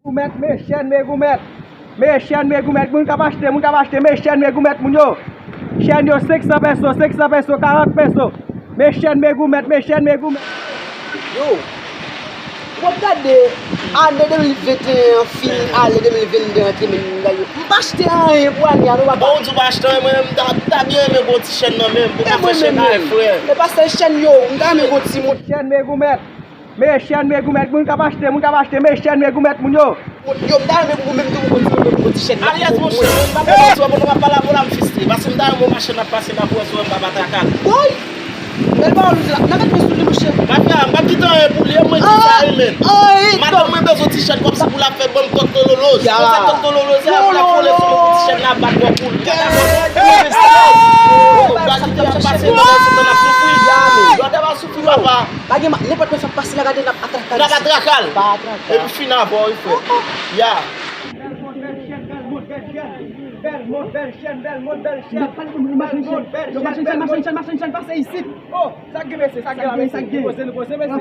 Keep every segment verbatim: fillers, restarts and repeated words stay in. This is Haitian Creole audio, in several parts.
Goumèt, men chèn, men goumèt. Men chèn, men goumèt. Moun k ap achte, moun k ap achte, men chèn, men goumèt, moun yo. Chèn yo, senk san peso, senk san peso, karant peso. Men chèn, men goumèt, men chèn, men goumèt. Yo, w ap gade ane de mil venteyen an fin, ale de mil vennde antre, men m gade yo. M pa achte anyen pou ane a, non, papa. Bon, ou di w pa achte anyen, mwen menm, m ta, m ta byen renmen gon ti chèn nan men m, pou m ka fè chèn a, frè. E pa sèl chèn yo, m ta renmen gon ti moun. Chèn, men goumèt. Men chèn, men goumèt, moun k ap achte, moun k ap achte, men chèn, men goumèt, moun yo. Yo, m ta renmen pou ou menm tou, pou kontinye pou ti chèn la. Alyès, monchè, mwen m pa pran ti wè, pandan w ap pale avè w la, m fristre. Paske m ta renmen w mache n ap pase la pou wè si w wè m pa bat rakal. Woy! Bèl pawòl ou di la. N ap met men sou li, monchè. Mafya, m p ap kite anyen pou li, e mwen ki sa, e men. Madanm mwen bezwen ti chèn kòmsi pou l ap fè ban m tòt tololoz. Konsa tòt tololoz, l ap vole sou mwen pou ti chèn la bat bò kou l. Gade sa k ap pase, pandan se tan n ap soufri. Yo, n ap soufri, papa. Pa gen ma-, nenpòt moun sa pase la, gade, n ap atrakal. N ap atrakal. Pa atrakal. Epi fin avè w, wi, frè. Ya. Bèl mod, bèl chèn, bèl mod, bèl chèn. Bèl mod, bèl chèn, bèl mod, bèl chèn. Bèl mod, bèl chèn, bèl mod. Machann chèn, machann chèn, machann chèn, pase isit. Oh, sa k gen, mesye, sa k gen la, mesye? Nou koze, nou koze, mesye.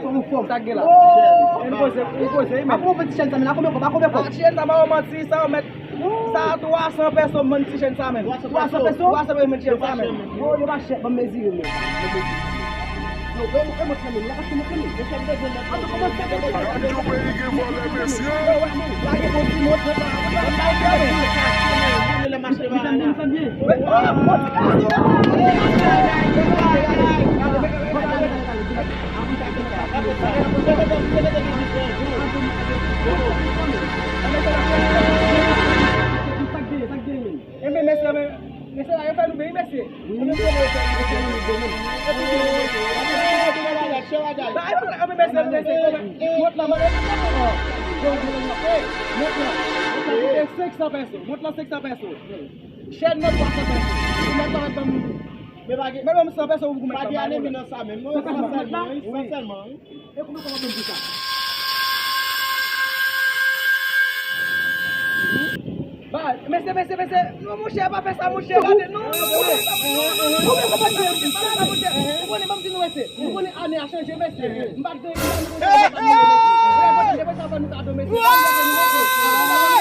Sa k gen la? Oh! Nou koze, nou koze, wi, men. Pa konprann ti chèn sa, men la konbyen kòb, pa konbyen kòb? Ah, ti chèn sa, pa manti, sa, mèt. Sa a twa san peso, m vann ti chèn sa menm. Twa san peso? Twa san peso, m vann ti chèn sa menm. Yo, yo pa chè, ban m mezire, men. Yo, yo, yo, montre m, la, montre m. An tou, kòman sa, montre m? Yo, peyi gen vòlè, mesye. Yo, wè, men, la gen bon ti mot, men pa, men pa, men pa, men. Li fè m byen, li fè m byen. Sa k gen, sa k gen menm? Enben, mesye, men, mesye la, yo fè nou byen, mesye. Wi, mesye, yo fè nou byen, mesye. Ba, e pa, enben, mesye, mesye, mont la, mont la, mont la, mont la, senk san peso, mont la, senk san peso. Chèn nan twa san peso. Ou mèt pa mèt ban m. Men pa gen. Mèt ban m san peso pou goumèt la. Pa gen anemi nan sa menm, non. San peso, mèt la? San sèlman, wi. E konbyen kòb w ap ban m pou sa? Ba, mesye, mesye, mesye. Non, monchè, pa fè sa, monchè. Gade, non, non, non, non, non, non, pa fè sa, monchè. Ou konnen, ban m di nou, mesye. Ou konnen ane a chanje, mesye. M pa t gen, m pa t gen, m pa t gen, mesye. Depi sa, ban nou kado, mesye. Ban nou kado, mesye.